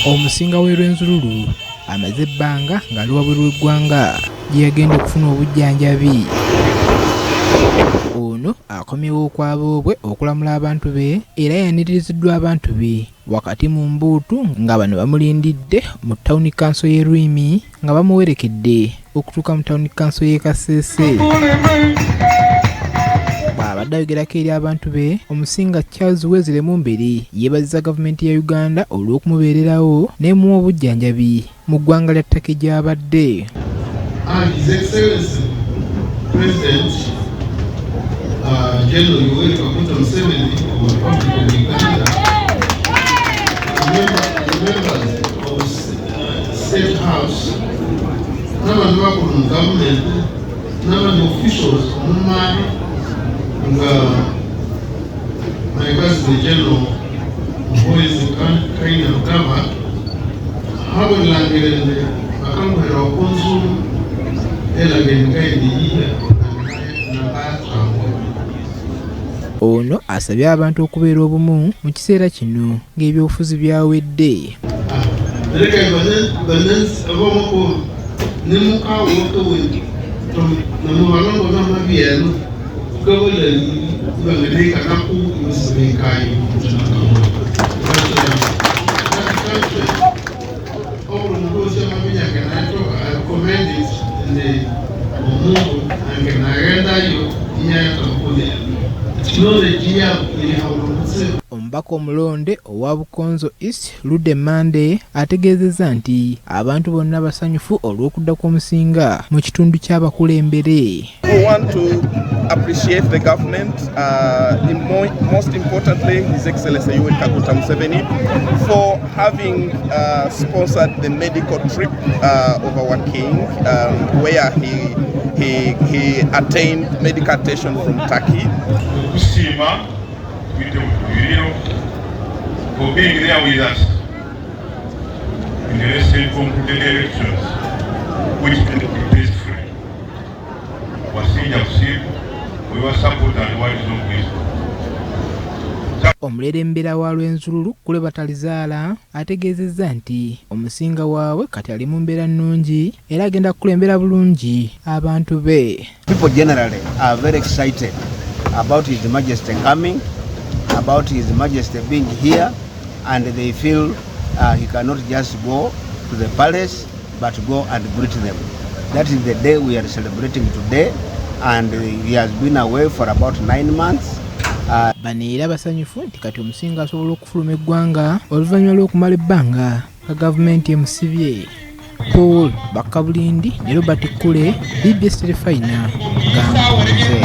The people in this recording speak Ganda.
Omusinga w'e Rwenzururu amaze ebbanga ng'ali wabweru w'eggwanga gye yagenda okufuna obujjanjabi. Ono akomyewo okwaboobwe okulamula abantu be era yaniriziddwa abantu be wakati mu mbuutu nga bano bamulindidde mu tawuni kanso y'e Rwimi nga bamuwerekedde okutuuka mu tawuni kanso y'e Kasese. Bw'abadde ayogerako eri abantu be, Omusinga Charles Wesley Mumbere yeebazizza gavumenti ya Uganda olw'okumubeererawo n'emuwa obujjanjabi mu ggwanga lya Turkey gy'abadde. And His Excellency President General Yoweri Kaguta Museveni of the Republic of Uganda, the members of State House, n'abantu bakulu mu gavumenti, n'abandi officials omumari nga my cousin General Muhoozi Kainerugaba, habwelangerende bakanguhera wakunzulu elagengainiyiya nabatangwa. Ono asabye abantu okubeera obumu mu kiseera kino ng'ebyobufuzi byawedde. Ereka abamako nemukawotowe namubalongo namabyeno gabolaibangeneikanaku ibasibenkayi. Obulunguzi amabinyake nacho, I recommend it ndi omundu ange nagendayo inyayatakulia technology yabo iri haulungutse. Omubaka omulonde owa Bukonzo East Ludde Mande ategeezezza nti abantu bonna basanyufu olw'okudda kw'Omusinga mu kitundu ky'abakulembere. We want to appreciate the government, most importantly His Excellency Yoweri Kaguta Museveni, for having sponsored the medical trip of our king, where he attained medical attention from Turkey. Kusiima for being there with us in the recent concluded elections, which ended peacefully. Wasinja kusiimu we were support and words of wisdom. Omulera wa Rwenzururu Kule Batalizaala ategeezezza nti omusinga waabwe kati ali mu mbeera nnungi era agenda kukulembera bulungi abantu be. People generally are very excited about His Majesty coming, about His Majesty being here, and they feel he cannot just go to the palace but go and greet them. That is the day we are celebrating today, and he has been away for about 9 months. Bano era basanyufu nti kati omusinga asobola okufuluma eggwanga oluvannyuma lw'okumala ebbanga nga gavumenti emusibye. Paul Bakabulindi ne Robert Kule, BBS Terefayina, Gambuuze.